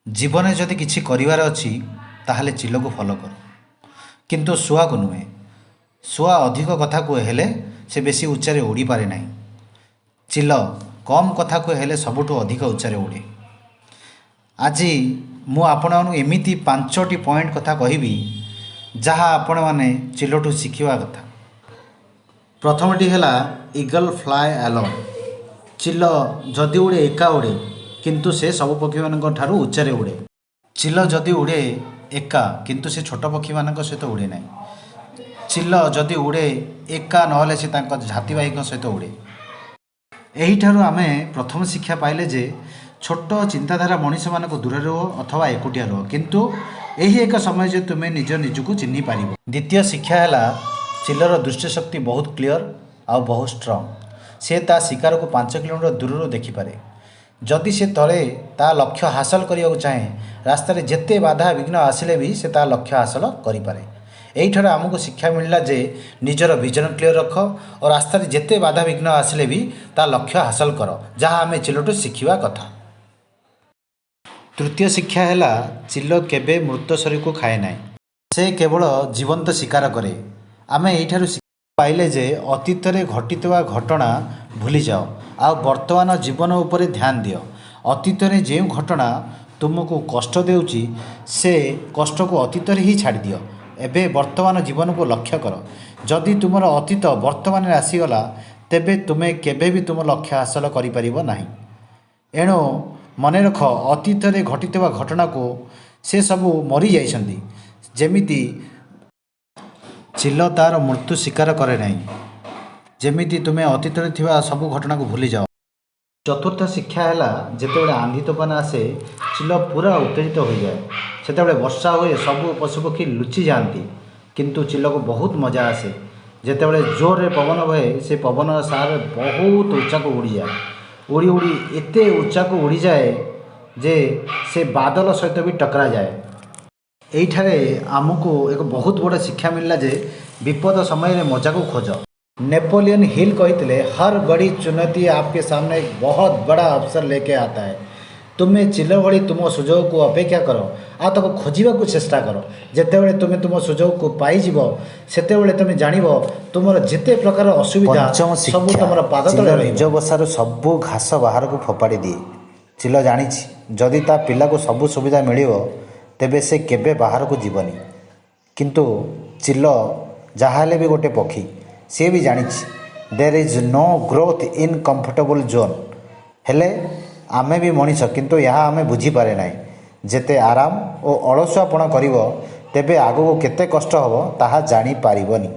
ଜୀବନରେ ଯଦି କିଛି କରିବାର ଅଛି, ତାହେଲେ ଚିଲକୁ ଫଲୋ କର, କିନ୍ତୁ ଶୁଆକୁ ନୁହେଁ। ଶୁଆ ଅଧିକ କଥା କୁହେ, ହେଲେ ସେ ବେଶୀ ଉଚ୍ଚାରେ ଉଡ଼ିପାରେ ନାହିଁ। ଚିଲ କମ୍ କଥା କୁହେ, ହେଲେ ସବୁଠୁ ଅଧିକ ଉଚ୍ଚାରେ ଉଡ଼େ। ଆଜି ମୁଁ ଆପଣମାନଙ୍କୁ ଏମିତି ପାଞ୍ଚଟି ପଏଣ୍ଟ କଥା କହିବି, ଯାହା ଆପଣମାନେ ଚିଲଠୁ ଶିଖିବା କଥା। ପ୍ରଥମଟି ହେଲା, Eagle fly alone. ଚିଲ ଯଦି ଉଡ଼େ, ଏକା ଉଡ଼େ, କିନ୍ତୁ ସେ ସବୁ ପକ୍ଷୀମାନଙ୍କ ଠାରୁ ଉଚ୍ଚରେ ଉଡ଼େ। ଚିଲ ଯଦି ଉଡ଼େ ଏକା, କିନ୍ତୁ ସେ ଛୋଟ ପକ୍ଷୀମାନଙ୍କ ସହିତ ଉଡ଼େ ନାହିଁ। ଚିଲ ଯଦି ଉଡ଼େ ଏକା, ନହେଲେ ସେ ତାଙ୍କ ଜାତିଭାଇଙ୍କ ସହିତ ଉଡ଼େ। ଏହିଠାରୁ ଆମେ ପ୍ରଥମ ଶିକ୍ଷା ପାଇଲେ ଯେ ଛୋଟ ଚିନ୍ତାଧାରା ମଣିଷମାନଙ୍କୁ ଦୂରରେ ରୁହ ଅଥବା ଏକୁଟିଆ ରୁହ, କିନ୍ତୁ ଏହି ଏକ ସମୟ ଯେ ତୁମେ ନିଜ ନିଜକୁ ଚିହ୍ନି ପାରିବ। ଦ୍ୱିତୀୟ ଶିକ୍ଷା ହେଲା, ଚିଲର ଦୃଷ୍ଟିଶକ୍ତି ବହୁତ କ୍ଲିଅର ଆଉ ବହୁତ ଷ୍ଟ୍ରଙ୍ଗ। ସେ ତା ଶିକାରକୁ 5 କିଲୋମିଟର ଦୂରରୁ ଦେଖିପାରେ। ଯଦି ସେ ଥରେ ତା ଲକ୍ଷ୍ୟ ହାସଲ କରିବାକୁ ଚାହେଁ, ରାସ୍ତାରେ ଯେତେ ବାଧା ବିଘ୍ନ ଆସିଲେ ବି ସେ ତା ଲକ୍ଷ୍ୟ ହାସଲ କରିପାରେ। ଏଇଠାରୁ ଆମକୁ ଶିକ୍ଷା ମିଳିଲା ଯେ ନିଜର ଭିଜନ କ୍ଲିଅର ରଖ ଓ ରାସ୍ତାରେ ଯେତେ ବାଧା ବିଘ୍ନ ଆସିଲେ ବି ତା ଲକ୍ଷ୍ୟ ହାସଲ କର, ଯାହା ଆମେ ଚିଲଠୁ ଶିଖିବା କଥା। ତୃତୀୟ ଶିକ୍ଷା ହେଲା, ଚିଲ କେବେ ମୃତ ଶରୀରକୁ ଖାଏ ନାହିଁ। ସେ କେବଳ ଜୀବନ୍ତ ଶିକାର କରେ। ଆମେ ଏଇଠାରୁ ଶିକ୍ଷା ପାଇଲେ ଯେ ଅତୀତରେ ଘଟିଥିବା ଘଟଣା ଭୁଲିଯାଅ ଆଉ ବର୍ତ୍ତମାନ ଜୀବନ ଉପରେ ଧ୍ୟାନ ଦିଅ। ଅତୀତରେ ଯେଉଁ ଘଟଣା ତୁମକୁ କଷ୍ଟ ଦେଉଛି, ସେ କଷ୍ଟକୁ ଅତୀତରେ ହିଁ ଛାଡ଼ିଦିଅ। ଏବେ ବର୍ତ୍ତମାନ ଜୀବନକୁ ଲକ୍ଷ୍ୟ କର। ଯଦି ତୁମର ଅତୀତ ବର୍ତ୍ତମାନରେ ଆସିଗଲା, ତେବେ ତୁମେ କେବେ ବି ତୁମ ଲକ୍ଷ୍ୟ ହାସଲ କରିପାରିବ ନାହିଁ। ଏଣୁ ମନେ ରଖ, ଅତୀତରେ ଘଟିଥିବା ଘଟଣାକୁ ସେ ସବୁ ମରିଯାଇଛନ୍ତି। ଯେମିତି ଚିଲ ତା'ର ମୃତ୍ୟୁ ସ୍ୱୀକାର କରେ ନାହିଁ, ଯେମିତି ତୁମେ ଅତୀତରେ ଥିବା ସବୁ ଘଟଣାକୁ ଭୁଲିଯାଅ। ଚତୁର୍ଥ ଶିକ୍ଷା ହେଲା, ଯେତେବେଳେ ଆନ୍ଧି ତୋଫାନ ଆସେ, ଚିଲ ପୁରା ଉତ୍ତେଜିତ ହୋଇଯାଏ। ସେତେବେଳେ ବର୍ଷା ହୁଏ, ସବୁ ପଶୁପକ୍ଷୀ ଲୁଚି ଯାଆନ୍ତି, କିନ୍ତୁ ଚିଲକୁ ବହୁତ ମଜା ଆସେ। ଯେତେବେଳେ ଜୋରରେ ପବନ ବହେ, ସେ ପବନର ସାହାରାରେ ବହୁତ ଉଚ୍ଚାକୁ ଉଡ଼ିଯାଏ। ଉଡ଼ି ଉଡ଼ି ଏତେ ଉଚ୍ଚାକୁ ଉଡ଼ିଯାଏ ଯେ ସେ ବାଦଲ ସହିତ ବି ଟକରାଯାଏ। ଏଇଠାରେ ଆମକୁ ଏକ ବହୁତ ବଡ଼ ଶିକ୍ଷା ମିଳିଲା ଯେ ବିପଦ ସମୟରେ ମଜାକୁ ଖୋଜ। ନେପୋଲିୟନ ହିଲ୍ କହିଥିଲେ, "हर बड़ी चुनौती आपके सामने एक बहुत बड़ा अवसर लेके आता है।" ତୁମେ ଚିଲ ଭଳି ତୁମ ସୁଯୋଗକୁ ଅପେକ୍ଷା କର ଆଉ ତାକୁ ଖୋଜିବାକୁ ଚେଷ୍ଟା କର। ଯେତେବେଳେ ତୁମେ ତୁମ ସୁଯୋଗକୁ ପାଇଯିବ, ସେତେବେଳେ ତୁମେ ଜାଣିବ ତୁମର ଯେତେ ପ୍ରକାର ଅସୁବିଧା ପଞ୍ଚମ ସବୁ ଶିକ୍ଷା, ତୁମର ପାଦ ଚିଲ ତଳେ ରହିବ। ନିଜ ବସାରୁ ସବୁ ଘାସ ବାହାରକୁ ଫୋପାଡ଼ି ଦିଏ। ଚିଲ ଜାଣିଛି, ଯଦି ତା ପିଲାକୁ ସବୁ ସୁବିଧା ମିଳିବ, ତେବେ ସେ କେବେ ବାହାରକୁ ଯିବନି। କିନ୍ତୁ ଚିଲ ଯାହା ହେଲେ ବି ଗୋଟେ ପକ୍ଷୀ। ସିଏ ବି ଜାଣିଛି, there is no growth in comfortable zone. ହେଲେ ଆମେ ବି ମଣିଷ, କିନ୍ତୁ ଏହା ଆମେ ବୁଝିପାରେ ନାହିଁ। ଯେତେ ଆରାମ ଓ ଅଳସୁଆପଣ କରିବ, ତେବେ ଆଗକୁ କେତେ କଷ୍ଟ ହେବ, ତାହା ଜାଣିପାରିବନି।